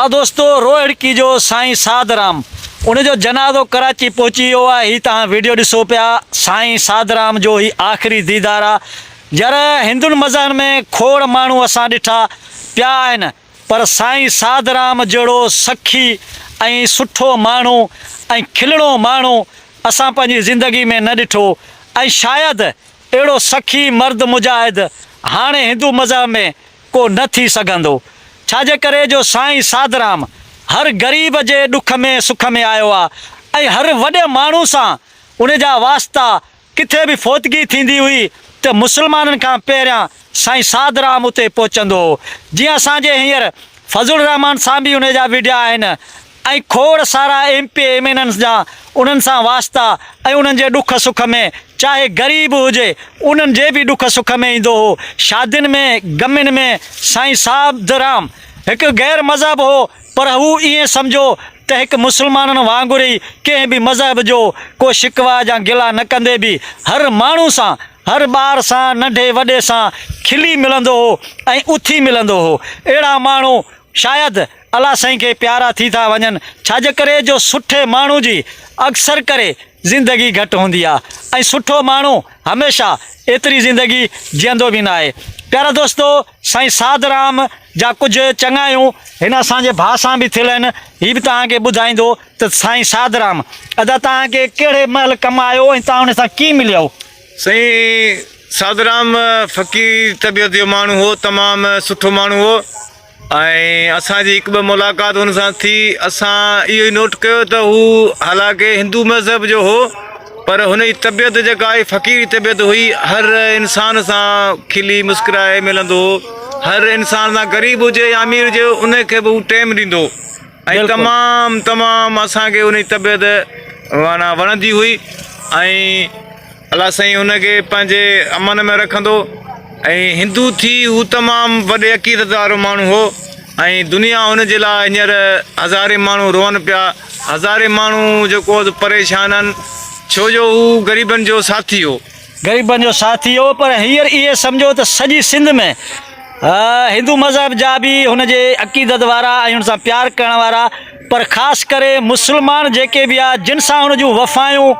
ها دوستو روهڙڪي جو سائين سعد رام ان جو جنازو ڪراچي پهچي ويو آهي هي توهان ويڊيو ڏسو پيا سائين سعد رام جو هي آخري ديدار آ يار هندن مذهن ۾ کوڙ ماڻهو اسان ڏٺا پيا آهن پر سائين سعد رام جهڙو سخي ۽ سٺو ماڻهو ۽ کلڻو ماڻهو اسان پنهنجي زندگي ۾ نه ڏٺو ۽ شايد اهڙو سخي مرد مجاهد هاڻي هندو مذهب ۾ ڪو نه ٿي سگهندو. ڇا جي ڪري جو سائين ساڌرام هر غريب جي ڏک ۾ سک ۾ آيو آ ۽ هر وڏي ماڻهو سان ان جا واسطا ڪٿي به فوتگي ٿيندي هئي ته مسلمانن کان پهريان سائين ساڌرام اتي پهچندو هو جيئن اسان جي هينئر فضل الرحمان سان به ان جا وڊيا آهن ۽ کوڙ سارا M P M N As جا انهن سان واسطا ۽ انهن جي ڏک سک ۾ چاهي غريب هجي انهن جي به ڏک سک ۾ ايندو هو شادين ۾ غمين ۾ سائين صاحبدرام هڪ غير مذهب هو پر هو ائين سمجهو ته هڪ مسلمانن وانگر ئي ڪنهن به مذهب جو ڪو شڪوه يا گلا نه ڪندي به هر ماڻهو سان هر ٻار سان ننڍي وڏي سان کلي ملندو هو ۽ اٿي ملندو هو اهڙا ماڻهو شايد الله سائين کي پيارا ٿي ٿا وڃن ڇاجي ڪري جو سٺي ماڻهو جي اڪثر ڪري زندگي گهٽ هوندي آ ۽ سٺو ماڻهو هميشه ايتري زندگي جيئندو به ناهي پيارا دوستو سائين سعد رام جا ڪجهه چڱايون هن اسان جي ڀاء سان به ٿيل آهن هي به توهان کي ٻڌائيندو ته سائين سعد رام ادا توهان کي ڪهڙي مهل ڪم آيو ۽ توهان ان سان ڪيئن مليو. سائين سعد رام فقير طبيعت جو ماڻهو هو تمام سٺو ماڻهو هو ۽ اسان جي هڪ ٻه ملاقات هن سان ٿي اسان اهو ئي نوٽ ڪيو ته هو حالانڪه هندو مذهب جو هو پر هن جي طبيعت جيڪا آهي فقيري طبيعت هئي هر انسان سان کلي مسڪرائي ملندو هو هر انسان سان غريب هجي يا امير هجي ان کي به هو ٽيم ڏيندو هو ۽ تمام تمام اسان کي ان جي طبيعت معنيٰ وڻندي هئي ۽ الله سائين هن کي پنهنجي امن ۾ رکندو ۽ هندو ٿي هو تمام وڏي عقيدت وارو ماڻهو هو ۽ دنيا هن جي لاء هينئر هزارين ماڻهو روئن پيا هزارين ماڻهو جيڪو پريشان آهن ڇو جو هو غريبن جو ساٿي هو. غريبن جو ساٿي هو پر هينئر اهي سمجهو ته سڄي سنڌ ۾ هندو مذهب جا به هن جي عقيدت وارا ۽ هن سان پيار ڪرڻ وارا پر خاص ڪري مسلمان جيڪي به آ جن سان هن جون وفايون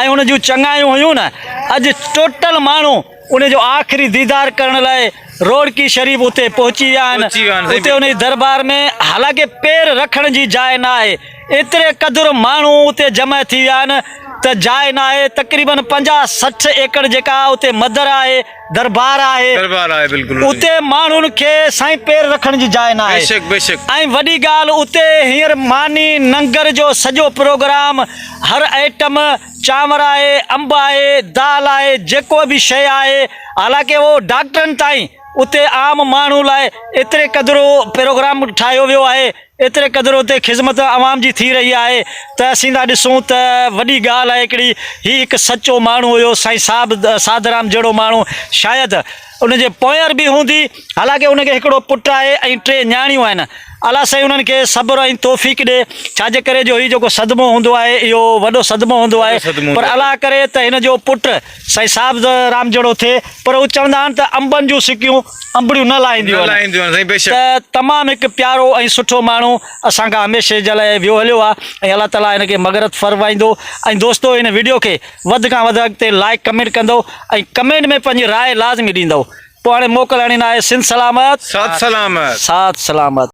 ۽ هن جون چڱايون هيون نه اڄ ٽوٽل ماڻهو ان جو آخري ديدار ڪرڻ لاء روڙڪي شريف اتي پهچي ويا آهن اتي ان جي دربار ۾ حالانڪه پير رکڻ جي جاء نه آهي ايتري قدر ماڻهو اتي جمع ٿي ويا آهن ته جاء نه آهي تقريبن 50 60 ايڪڙ جيڪا اتي مدر آهي دربار آهي دربار آهي بلڪل اتي ماڻهن کي سائين پير رکڻ جي جاء نه آهي بيشڪ بيشڪ ۽ وڏي ڳالهه اتي هينئر ماني ننگر جو سڄو پروگرام هر ائٽم چانور آهي انب آهي دال آهي جيڪو به شيء آهي حالانڪه اهو ڊاڪٽرن تائين اتي عام ماڻهو لاء ايتري قدر پروگرام ٺاهيو ويو آهي ايتري قدر اتي خذمت عوام جي ٿي رهي آهي ته اسين ٿا ڏسون ته وڏي ڳالهه آهي هڪڙي هي هڪ سچو ماڻهو هيو سائين صاحب ساڌرام جهڙو ماڻهو شايد ان جي پوئر به هوندي حالانڪه ان کي هڪڙو پٽ آهي ۽ ٽي نياڻيون آهن الله سائين انهن کي صبر ۽ توفيق ڏي ڇاجي ڪري جو هي جيڪو صدمو هوندو آهي اهو وڏو صدمو هوندو آهي پر الله ڪري ته هن جو پٽ سائين صاحب رام جهڙو ٿئي پر هو چوندا آهن ته انبن جون سڪيون انبڙيون نه لاهينديون آهن ته تمام هڪ پيارو ۽ سٺو ماڻهو اسان کان هميشه جي لاء ويو هليو آهي ۽ الله تعالي هن کي مغرت فرمائيندو ۽ دوستو هن وڊيو کي وڌ کان وڌ اڳتي لائڪ ڪمينٽ ڪندو ۽ ڪمينٽ ۾ پنهنجي راء لازمي ڏيندو پوء هاڻي موڪل هڻي ناهي سنڌ سلامت ساٿ سلامت. ساٿ سلامت.